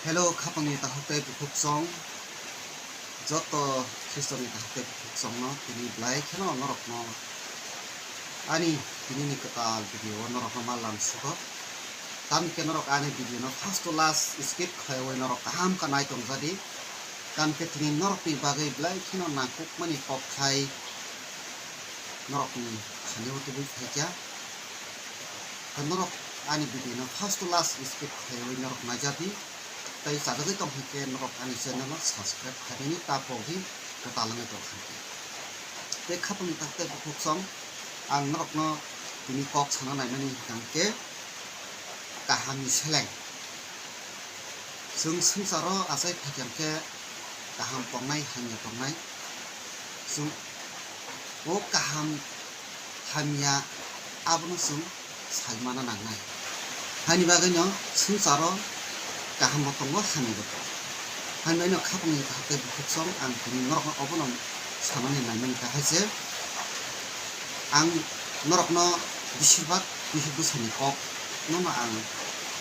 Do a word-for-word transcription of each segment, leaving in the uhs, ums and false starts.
Hello, khapangni takhuk tei bukhuk chong, joto Khristoni takhuk tei bukhuk chongno tini belai kheno norokno ani tinini kwtal video o norokno ma lam sugo. Tamo khe norok ani video no first to last skip khaiwi norok kaham khe nai tongjadi. Tamo khe tini norokni bagwi belai kheno nangkukmani kokthai norokni thani o tubui phaikha. Norok ani video no first to last skip khaiwi norok naijadi. Tei chajagwi tong khe norok ani channel no subscribe khainani ta pogwi kwtal wngwi tong kha. Tei khapang tak tei bukhuk chong ang norokno tini kok sana naimani hwnkha khe kahamni seleng. Chwng swngcharo achai phaikha khe kaham tongnai hamya tongnai. Chwng o kaham hamya abono chwng sai mana nangnai. Haini bagwino swngcharo kaham bo tongo, hamya bo tongo. Haini bagwino khapangni kaham tei bukhuk chong ang tini norokno obono sanani naimani kha hai se ang norokno bisirbak bihik bwsani kok nono ang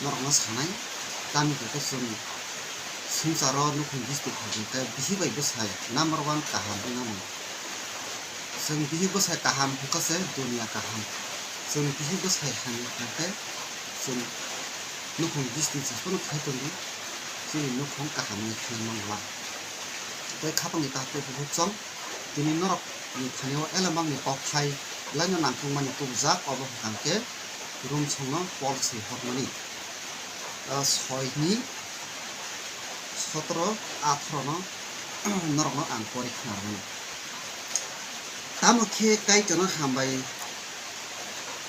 norokno sanai. Tamni khe chwng swngcharo nukhung district hai khe bihik bai bwsai number one kaham wngmani. Chwng bihik bwsai kaham hwnkha se duniya kaham. Chwng bihik bwsai hamya hwnkha khe chwng nukhung district se phano khai tongo, chini nukhung kaham wngwi khai mangla. Tei khapangni kaham tei bukhuk chong tini norokni thani o elembakni kokthai belaino nangkukmani tubujak, obo hwnkha khe Rumsongno Pol swi hokmani, ah, soi hwnwi sotoro atharo no norokno ang pori khna rwmani. Tamo khe Kaitorno hambai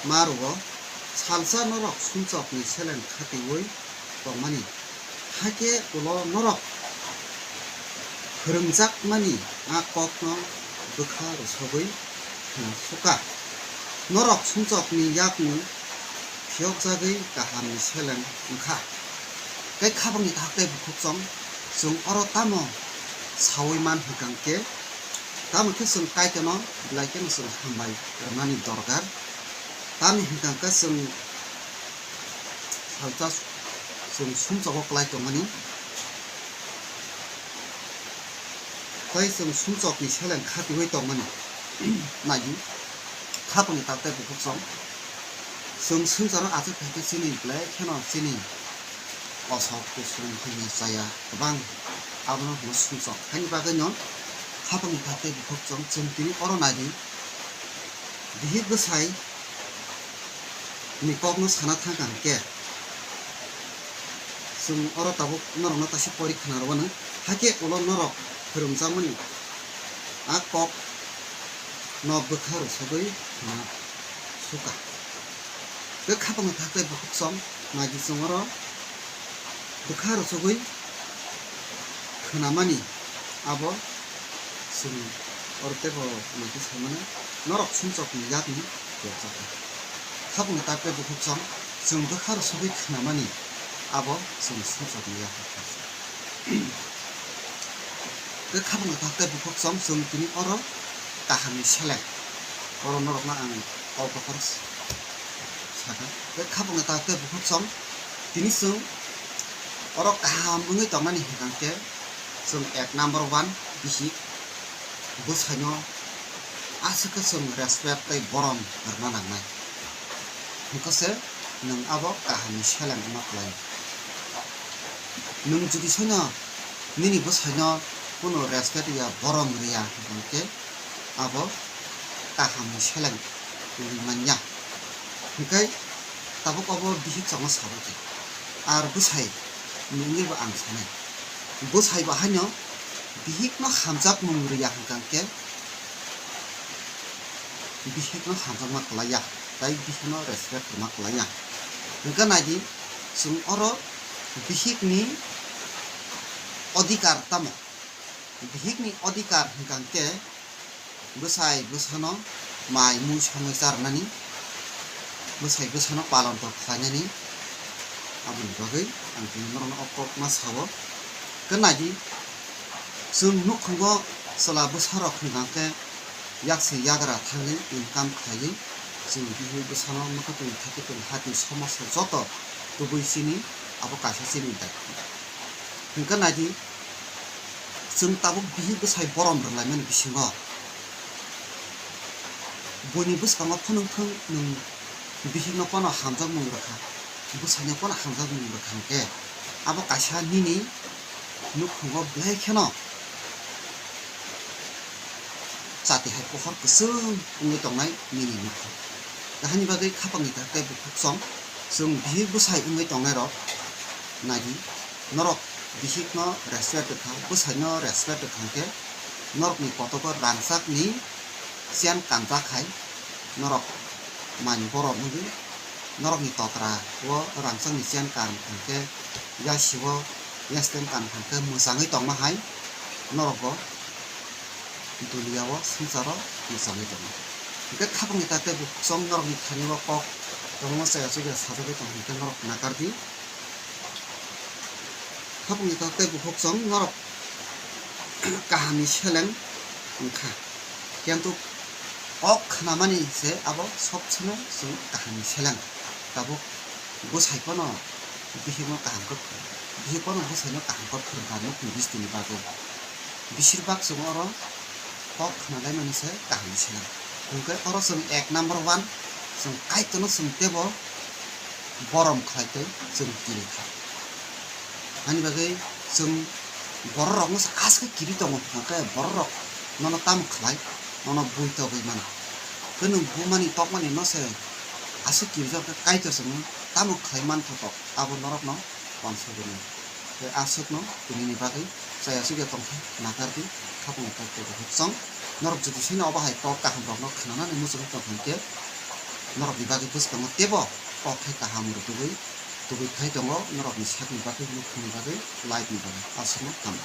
ma rwo, salsa norok sumsokni seleng khatiui tongmani, hakhe ulo norok phwrwngjakmani a kokno bwkha rwsogwi khna suka. Norok sumsokni yakni phiyokjagwi kahamni seleng wngkha. Tei khapangni takhuk tei bukhuk chong, chwng oro tamo saui man hwnkha khe, tamo khe chwng Kaitorno belai kheno chwng hambai rwnani dorkar. Tamni hwnkha khe chwng salsa chwng sumsogo kwlai tongmani, tei chwng sumsokni seleng khatiui tongmani. Naidi, khapangni takhuk tei bukhuk chong, chwng swngcharo achuk kha khe chini belai kheno chini kosok kusung hamya chaya kwbang, abono hwnwi sumsok. Haini bagwino khapangni takhuk tei bukhuk chong, chwng tini oro naidi, bihik bwsai ni kokno sana thangkha hwnkhe, chwng oro tabuk norokno kaisa pori khna rwmani, hakhe ulo norok phwrwngjakmani a kok no bwkha rwsogwi khna suka. Tei khapangni takhuk tei bukhuk chong naidi chwng oro bwkha rwsogwi khwnamani abo chwng oro teibo naikhe saimano norok sumsokni yakni phiyokjakha. Khapangni takhuk tei bukhuk chong chwng bwkha rwsogwi khwnamani abo chwng sumsokni yakni phiyokjakha. Tei khapangni takhuk tei bukhuk chong chwng tini oro kahamni seleng. Oro norokno ang kok bokhor sakha. Tei khapangni takhuk tei bukhuk chong tini chwng oro kaham wngwi tongmani hwnkha khe chwng ek number one bihik bwsaino aswk khe chwng respect tei borom rwna nangnai. Hwnkhe se nwng abo kahamni seleng wngma kwlai. Nwng jodi soino nini bwsaino kunu respect ya, borom rwya hwnkhe abo kahamni seleng wngwi manya. Hwnkhe tabuk obo bihik chongno sabo khe, ar bwsai ni wngwi bo ang sanai. Bwsai bo haino bihikno hamjakmung rwya hwnkha khe, bihikno hamjakma kwlaiya, tei bihikno respect rwma kwlaiya. Hwnkhe naidi, chwng oro bihikni odhikar tamo? Bihikni odhikar hwnkha khe bwsai bwsano mai mui songwi charwnani, bwsai bwsano palon to khlainani, aboni bagwi ang tini norokno o kokma sao. Khe naidi, chwng nukhungo chwla bwsarok hwnkha khe yaksi yagra thangwi income khlaiwi chwng bihik bwsano mwkhwtwng thaikwtwng hati somoso joto tubui chini, abo kaisa chini daitw. Hwnkhe naidi, chwng tabuk bihik bwsai borom rwlaimani bisingo buini bwskango phunuk thung, nwng bihikno pono hamjakmung rwkha, bwsaino pono hamjakmung rwkha hwnkhe abo kaisa nini nukhungo belai kheno chati hai pohor kwchwng wngwi tongnai nini nukhung. Tahani bagwi khapangni tak tei bukhuk song chwng bihik bwsai wngwi tongnairok naidi, norok bihikno respect rwkha, bwsaino respect rwkha hwnkhe norokni kotogo rangchakni siyan kanjak hai norok manwi borom wngwi norokni totra o rangchakni siyan kan hwnkhe yasi o yastem kan hwnkhe mwchangwi tongma hai norokbo dulia o swngcharo mwchangwi tongo. Hwnkhe khapangni tak tei bukhuk song norokni thani o kok kwbangma chaya chukya sajagwi tong hwnkhe norok nakardi. Khapangni tak tei bukhuk song norok kahamni seleng wngkha, kintu kok khnamani se abo sob somoi chwng kahamni seleng. Tabuk bwsai pono bihikno kaham khe phwrwng, bihik pono bwsaino kaham khe phwrwngkha nukhung bistini bagwi. Besir bak chwng oro kok khnalaimani se kaham se. Hwnkhe oro chwng ek number one, chwng Kaitorno chwng teibo borom khlai tei chwng kiri kha. Ani bagwi chwng bororokno se aswk kiri tongo, hwnkhe bororok nono tamo khlai, nono bui togwi mano. Tei nwng bumani tokmani no se aswk kirijak khe Kaitor chwngno tamo khlai manthotok, abo norokno wansugwi mano. Tei aswkno tinini bagwi chaya chukya tongkha, nakardi, khapangni tak tei bukhuk song. Norok jodi sino obo hai kok kahamrokno khnanani muchungwi tongkha hwnkhe, norokni bagwi bwskango teibo kok khe kaham rwtugwi tubui khai tongo, norokni sakni bagwi, nukhungni bagwi, life ni bagwi. Aswkno tamo.